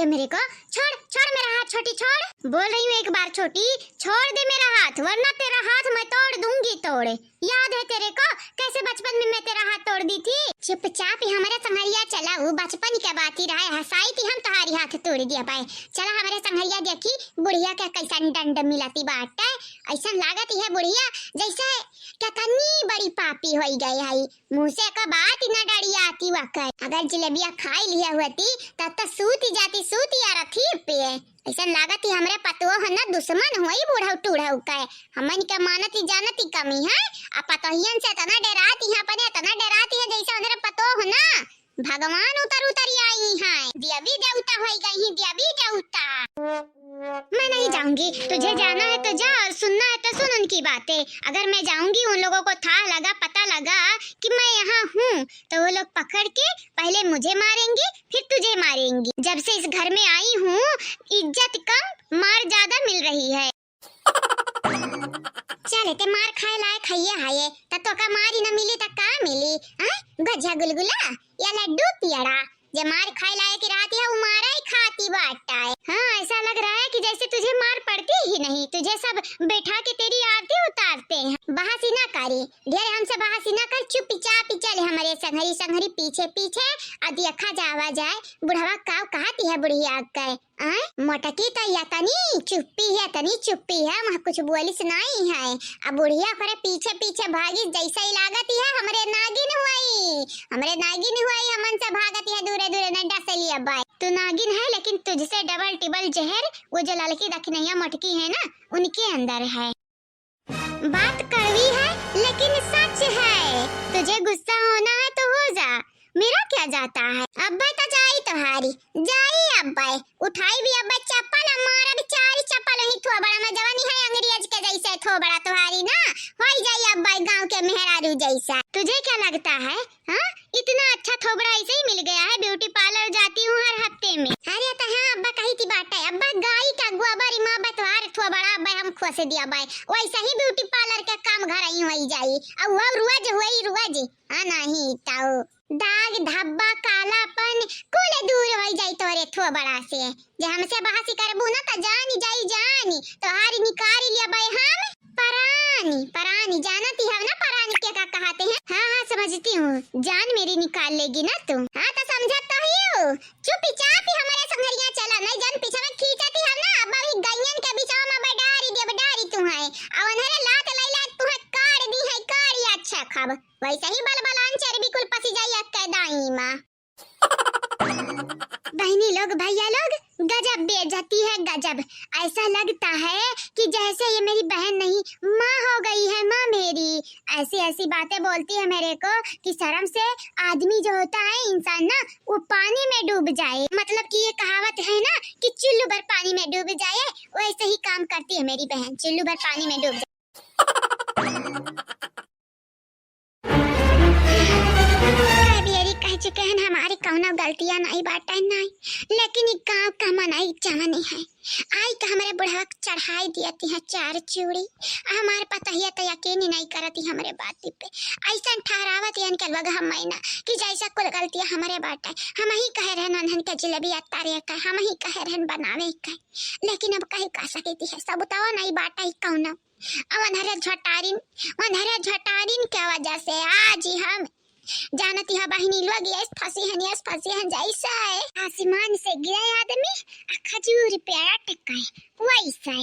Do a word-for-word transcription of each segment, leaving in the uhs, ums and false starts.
मेरे को छोड़, छोड़ मेरा हाथ छोटी, छोड़। बोल रही हूँ एक बार छोटी, छोड़ दे मेरा हाथ, वरना तेरा हाथ मैं तोड़ दूंगी तोड़। याद है तेरे को, कैसे बचपन में मैं तेरा हाथ तोड़ दी थी? चुपचाप ही हमरे संघरिया चला, उ बचपन के बात ही रहा है, हंसाई थी हम तोहारी हाथ तोड़ दिया पाए। चला हमरे संघरिया देखी बुढ़िया के कैसन दंड मिलती बाटे। ऐसन लागत ही है बुढ़िया जैसे कितनी बड़ी पापी होई गई है, मुँह से का बात ही ना डरियाती वकर। अगर जिलेबिया खाई लिया होती तब तो सूती जाती, सूती आ रथी पे। ऐसन लागत ही हमरे पतोह ना दुश्मन होई बुढ़ऊ टूढ़ऊ के। हमन के मानती जानती कमी है, आ पतोहियन से इतना डेराती है, अपने इतना डेराती है जैसे उनरे पतोह ना भगवान उतर उतर आई हैं, देवी देवता होई गई हैं, देवी देवता। मैं नहीं जाऊंगी, तुझे जाना है तो जा और सुनना है तो सुन उनकी बातें। अगर मैं जाऊंगी, उन लोगों को था लगा, पता लगा कि मैं यहाँ हूँ, तो वो लोग पकड़ के पहले मुझे मारेंगे, फिर तुझे मारेंगे। जब से इस घर में आई हूँ, इज्जत कम, मार ज्यादा मिल रही है। चले ते मार खाए लायक हइये हये, त तोका मार ही न मिली त का मिली? हाँ? गझा गुलगुला या लड्डू पियड़ा, जे मार खाए लायक रहती है, वो मारा ही खाती बाटा है। हाँ, ऐसा लग रहा है कि जैसे तुझे मार पड़ती ही नहीं, तुझे सब बैठा के तेरी आरती उतारते हैं। बहसी ना करी, ढेर हमसे बहसी ना कर, चुपचाप ही चले हमरे संघरी संघरी पीछे पीछे, आ देखा जावा जाए बुढ़वा का कहती है बुढ़िया के। आय, मोटकी तो यतनी चुप्पी है, यतनी चुप्पी है, वहाँ कुछ बोलिस नाई है। अब बुढ़िया ओकरे पीछे पीछे भागिस, जैसे ही लागत है हमरे नागिन हुई, हमरे नागिन हुई, हमन से भागत है दूरे दूरे, नहीं डस लिया बाई। तू नागिन है, लेकिन तुझसे डबल टिबल जहर वो जो ललकी दखिनैया मोटकी है ना, उनके अंदर है। बात कड़वी है, लेकिन सच है। तुझे गुस्सा होना है तो हो जा, मेरा क्या जाता है। अब्बे तो जाई तोहारी, जाई अब्बे, उठाई भी अब्बे चप्पल, अब मारा भी चार चप्पल वही थोबड़ा में, जवानी है अंग्रेज के जैसे थोबड़ा तोहारी ना, होई जाई अब्बे गाँव के मेहरारू जैसा। तुझे क्या लगता है, हाँ? इतना अच्छा थोबड़ा ऐसे ही मिल गया है, ब्यूटी पार्लर जाती हूँ हर हफ्ते में। अरे तो हाँ, अब्बा कही थी बाटे, अब्बा गाई का गोबर इमा बतवार थोबड़ा, अब्बा हम खोसे दिया बाय, वैसे ही ब्यूटी पार्लर के काम घर आई होई जाई, और वो रोज होई रोज, हाँ नहीं ताऊ, दाग धब्बा कालापन कुल दूर होई जाई तोरे थोबड़ा से। जे हमसे बहसी करबू ना त जानी जाई जानी, तोहारी निकारी लिया बाय हम। परानी, परानी, जानती हो ना परानी के का कहते हैं? हाँ, हाँ, समझती हूँ। जान मेरी निकाल लेगी ना तू। हाँ, तो समझत तो ही हूँ। चुपचाप ही हमारे संघरिया चला, नहीं जान पीछे में खींचती हम ना, अब अभी गइयन के बीचवा में बडारी देब, डारी तू है। अब उन्हें लात लई लात तू है, काट दी है, काड़ी अच्छा खाब। वैसे ही बलबलान चर्बी कुल पसी जाई अक्के दाई माँ। बहनी लोग, भैया लोग, गजब बेइज्जती है, गजब। ऐसा लगता है कि जैसे ये मेरी बहन नहीं, माँ हो गई है, माँ मेरी। ऐसी ऐसी बातें बोलती है मेरे को कि शर्म से आदमी जो होता है इंसान ना, वो पानी में डूब जाए। मतलब कि ये कहावत है ना कि चुल्लू भर पानी में डूब जाए, वैसे ही काम करती है मेरी बहन, चुल्लू भर पानी में डूब जाए। कई बेरी कह चुके हैं, हमारी कौनो गलतियाँ नहीं बाटे, नहीं, लेकिन ई गाँव का मनई जवनी है, आई का हमरे बुढ़वा के चढ़ाई दियती है चार चूड़ी। हमार पतहिया तो यकीन ही नहीं करती हमरे बाती पे, ऐसन ठहरावत है इनके लोग हम ना कि जैसा कुल गलतियाँ हमरे बाटे, हम ही कहे रहन उन्हन के जिलेबी अत्तारे का, हम ही कहे रहन बनावे का, लेकिन अब कही का सकती है, सबूतवा नहीं बाटे कौनो। अब अन्हरे झटारिन, अन्हरे झटारिन के वजह से आज ही हम जानती है बहिनी लोग, यस फंसी हन, यस फंसी हन, जैसे आसमान से गिरे आदमी आ खजूर पे अटके, वैसे।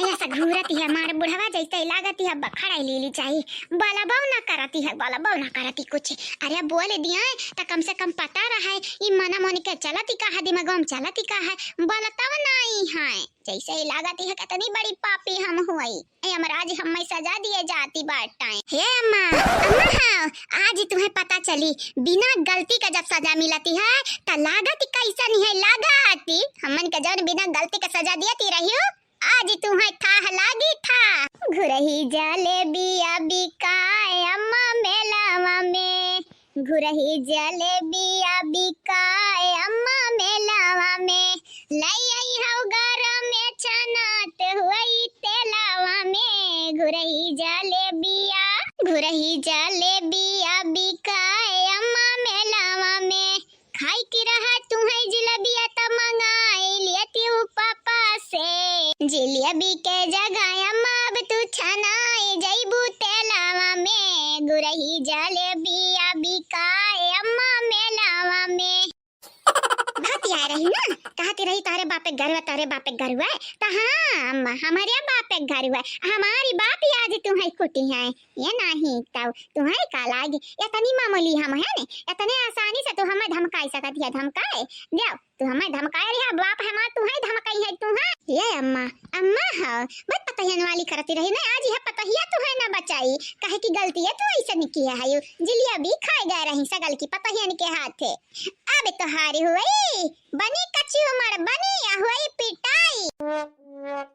ऐसा घूरती है मार बुढ़वा, जैसे लागती है बखड़ा ले ली चाहिए। बोलबो ना करती है, बोलबो ना करती कुछ। अरे बोल दिया तो कम से कम पता रहे, ई मना मन के चलती का है, दिमाग में चलती का है, बोलतव नहीं है। जैसे ही लागत है कितनी बड़ी पापी हम हुई। ए यमराज, हमें सजा दिए जाती बाटे। हे अम्मा, अम्मा हाँ, आज तुम्हें पता चली, बिना गलती का जब सजा मिलती है, त लागत कैसन है, लागत। हमन के जौन बिना गलती का सजा दियती रही हो, आज तुम्हें थाह लागी था। घुरही जलेबिया बिकाए अम्मा मेलावा में, घुरही जलेबिया बिकाए अम्मा मेलावा में, लई आई हौ घर में छनात हुई तेलावा में। घुरही जलेबिया, घुरही जलेबिया बिकाए अम्मा मेलावा में, खाई की रहा तुहै जिलेबिया तमा यही ना कहती रही, "तोहरे बापे घर हुआ, तोहरे बापे घर हुआ।" त हाँ अम्मा, हमरे बापे घर हुआ, हमारी बाप ही आज तुम्हें कुटी है। ये नहीं तब तुम्हें का लागी, इतनी मामूली हम है ने, इतने आसानी से तू हमें धमकाई सकत है, धमकाए देव। तू हमें धमकाए रही है, बाप हमार तू है धमकाई है तू, हाँ? ये अम्मा, अम्मा हो, बस पतहियन वाली करती रही ना, आज यह पतहिया तू है ना बचाई, काहे की गलती है तू ऐसे निकी है, यू जिलिया भी खाए गए रही सगल की पतहियन के हाथे। अब तोहारी हुई बनी कच्ची उमर, बनी या हुई पिटाई।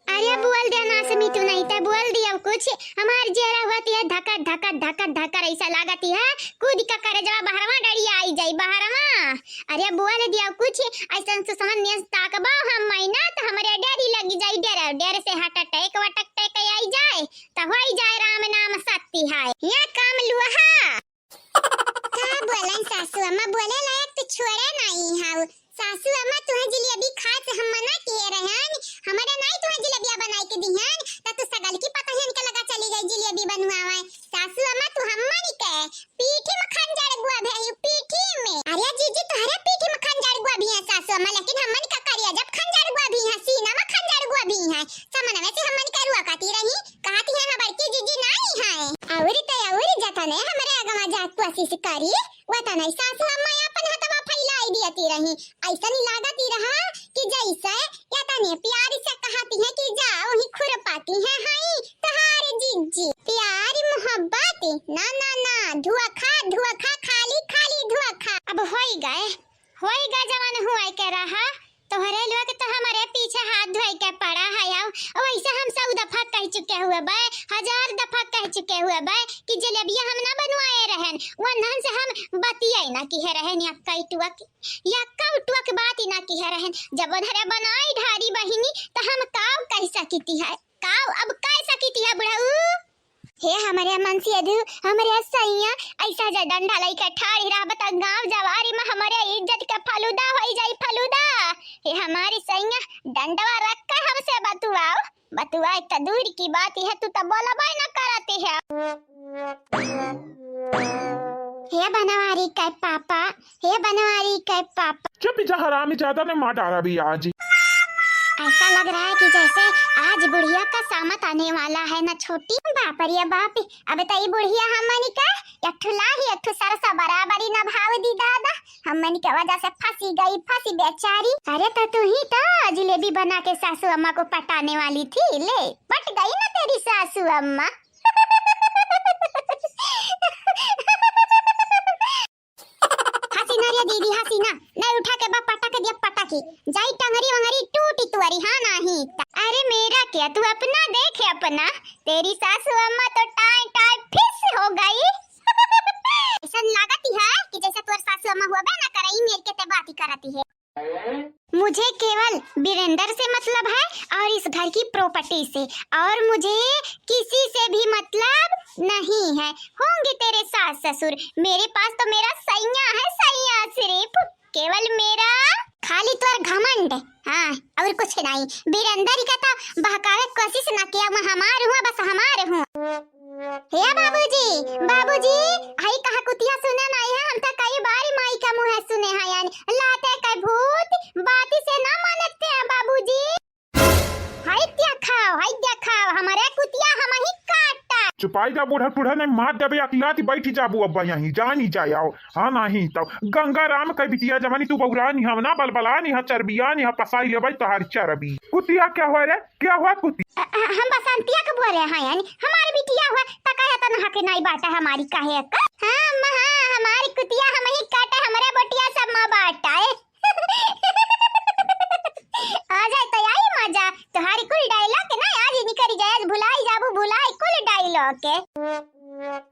अरे बोल दे ना से मीठू, नहीं ते बोल दिया कुछ। हमार जेरा हुआ ती है धकर, धकर, धकर, धकर, ऐसा लागती है कूद का करे जवा बहरवा डरिया आई जाई बहरवा। अरे बोल दिया कुछ, ऐसन सुसमन नियस ताकबा हम मैना तो हमरे डरी लगी जाई, डर, डर से हार्ट अटैक वटैक आई जाए, तो होई जाए राम नाम शक्ति है। ये काम लुहा। का बोलन सासू अम्मा, बोले लायक तो छोड़े नहीं हाउ। सासू अम्मा, तुहे जिलेबी खाए से हम मना किए रहन, हमरे नहीं तुहे जिलेबिया बनाई के दिहन, त तू सगल की पतहियन के लगा चली गई जिलेबी बनवावे। सासू अम्मा, तू हमन के पीठी में खंजर गोभी है, पीठी में। अरे जीजी, तोहरे पीठी में खंजर गोभी है सासू अम्मा, लेकिन हमन का करिया जब खंजर गोभी है, सीना में खंजर गोभी है, समनवे से हमन के रुआ काटी रही। कहती है, "हाँ, बड़की जीजी नाई है।" अउरी त अउरी जतने हमरे अगवा जात कोशिश करी, वतने सासू अम्मा अपन हथवा फैलाई दियती रही। ऐसा नहीं लागती रहा कि जैसे यतने प्यार से कहती है कि "जाओ ही खुरपाती है, हाई तहार जीजी।" प्यार मोहब्बत, ना, ना, ना, धोखा, धोखा, खाली, खाली धोखा। अब होई गए, होई गए जवन हुए के रहा। तोहरे लोग तो हमरे पीछे हाथ धोए के पड़ा है। आओ, वैसे हम सौ दफा कह चुके हुए बे, हजार दफा कह चुके हुए बे कि जलेबिया हम ना बनवाए रहन, वन्हन से हम बतियाई ना किहे रहन, या कई टुअक, या कऊ टुअक बात ही ना किहे रहन। जब उन्हरे बनाई ढारी बहिनी, तो हम काव कह सकिती है, काव अब कह सकिती है बुढ़ऊ। हे हमरे मनसेधू, हमरे सैया, ऐसा जे डंडा लइके ठाड़ी रहब त गाँव जवारी में हमरे इज्जत के फलूदा होई जाई, फलूदा। हे हमारी सैया, डंडवा रख के हमसे बतुआओ, बतुआए त दूर की बात है, तू त बोलबे न करती है। हे बनवारी के पापा, हे बनवारी के पापा। चुप जा हरामी, ज्यादा न मार डारा भी आज। ऐसा लग रहा है कि जैसे आज बुढ़िया का सामत आने वाला है ना छोटी। बाप रे बाप, अब त ई बुढ़िया हमनी का एक ठो लाही, एक ठो सरसा बराबरी न भाव दी दादा। हमनी के वजह से फंसी गई, फंसी बेचारी। अरे त तू ही तो जिलेबी बना के सासू अम्मा को पटाने वाली थी, ले पट गई ना तेरी सासू अम्मा। हंसी ना रे दीदी, हंसी ना। नहीं उठा के बा पटक दिया पटाकी। जाई टंगरी वंगरी टूटी तुअरी, हाँ नाही त। अरे मेरा क्या, तू अपना देखे अपना। तेरी सासू अम्मा तो टाई टाई फिस हो गई। ऐसन लागती है कि जैसे तोर सासू अम्मा हुआ बे ना करई मेर के ते बाती करती है। मुझे केवल वीरेंद्र से मतलब है और इस घर की प्रॉपर्टी से, और मुझे किसी से भी मतलब नहीं है। होंगे तेरे सास ससुर, मेरे पास तो मेरा सैया है, सैया सिर्फ, केवल मेरा। खाली तोर घमंड, हाँ, और कुछ नहीं। वीरेंद्र का तो बहकावे कोशिश ना किया, मैं हमार हूँ, बस हमार हूँ। हे बाबूजी, बाबूजी, हई कहा कुतिया सुने नहीं है, हम तो कई बारी माई का मुँह सुने हैं, यानी लाते के भूत बाती से ना मानते हैं बाबूजी। हाय देखा, हाय देखा, हमारे कुतिया हम ही काटा। चुपाई जा बूढ़ा, बूढ़ा नहीं मार देबे अकलाती बैठी जाबू अब्बा यहीं, जानी जाए आओ। हाँ नहीं तो गंगा राम के बिटिया जवानी तू बौरानी हम ना बलबलानी हा चरबियानी हा पसाई लेबै तोहार चरबी। कुतिया क्या हुआ रे? क्या हुआ कुतिया? अ, अ, हम बसंतिया के बोले हैं यानी हमार बिटिया हुआ त कहे तन हक नहीं बाटा हमारी कहे का। हाँ अम्मा, हाँ, हमारी कुतिया हम ही काटे, हमरे बोटिया सब माँ बाटा है। आ जाए तो आई मजा, तोहारी कुल डायलॉग के ना आज ही निकल जाए, आज भुलाई जाबू, भुलाई कुल डायलॉग के।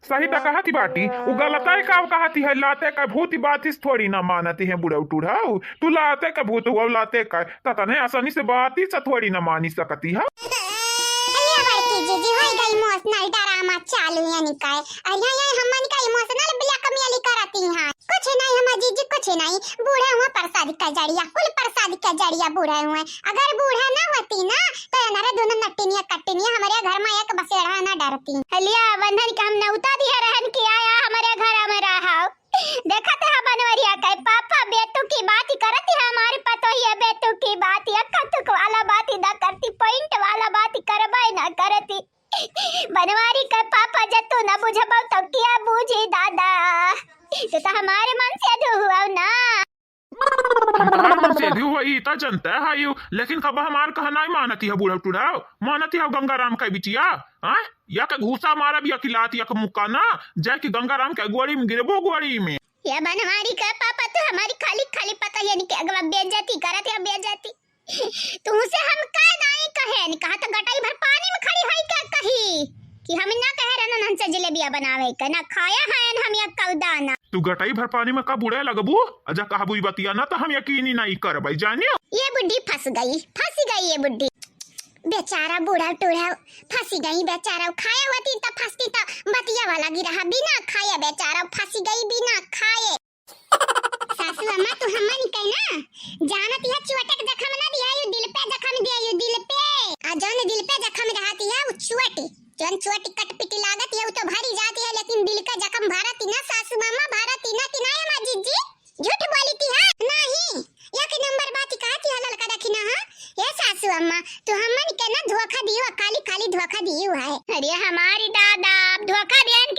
सही त कहती बाटी, उ गलत है का कहती है, लाते का भूत बातिस थोड़ी ना मानती है बुढ़ऊ टुढ़ऊ। तू लाते का भूत हुआ, लाते का, त तने आसानी से बातिस थोड़ी ना मानी सकती है। अरे बड़की जीजी, होई गई इमोशनल ड्रामा चालू यानी का। अरे यार, हमन का इमोशनल ब्लैकमेल करती हैं। कुछ नहीं हमार जीजी, कुछ नहीं। बूढ़े हुए प्रसाद का जड़िया, कुल प्रसाद का जड़िया बूढ़े हुए। अगर बूढ़े ना होती ना, तो हमारे दोनों नटिनिया कटिनिया हमारे घर में एक बसेड़ा ना डरती। हलिया बंधन के हम नौता दिया रहन कि आया हमारे घर में रहा। देखत है बनवरिया के पापा बेटू की बात करत है हमारी पतोही ई त जनते हयू, लेकिन कब हमार कहा नाहीं मानती है बूढ़ा टूढ़ा, मानती है गंगाराम का बिटिया, हाँ? या के घूसा मारब या कि लात या के मुक्का ना, जाए कि गंगाराम के गोड़ी में गिरबो गोड़ी में। या बनवारी के पापा, तू हमारी खाली खाली पता ये नहीं कि अगवा बेइज्जती करत या बेइज्जती। तुमसे हम कह नाहीं कहे, नहीं कहा तो गटाई भर पानी में खड़ी होई का कही कि हम ना कहे रहन हमसे जिलेबिया बनावे के, ना खाया है हम या कौदाना। तू गटाई भर पानी में का बुड़े लगबू? अजा कहबू ई बतिया ना तो हम यकीन ही नहीं करबै, जानियो। ये बुढ़ी फंस गई, फंस गई ये बुढ़ी। बेचारा बूढ़ा टूढ़ा फंसी गई, बेचारा खाए होती तो फंसती तो बतिया वाला गिरा बिना खाए, बेचारा फंसी गई बिना खाए। सासू अम्मा, तू हमन के ना जानत यह चोट के जख्म ना दिया, यू दिल पे जख्म दिया, यू दिल पे। आ जौन दिल पे जख्म रहती है, वो चोट, जौन चोट कटपिटी लागत है, वो तो भरी जाती है, लेकिन दिल का जख्म भरती ना सासू अम्मा, भरती ना कि ना अम्मा जिज्जी? झूठ बोली थी, हाँ? नहीं, एक नंबर बात कहा थी, ललका रखी ना, हाँ? ये सासू अम्मा, तू हमन के ना धोखा दियो, खाली खाली धोखा दियो है। अरे हमारी दादा, अब धोखा देन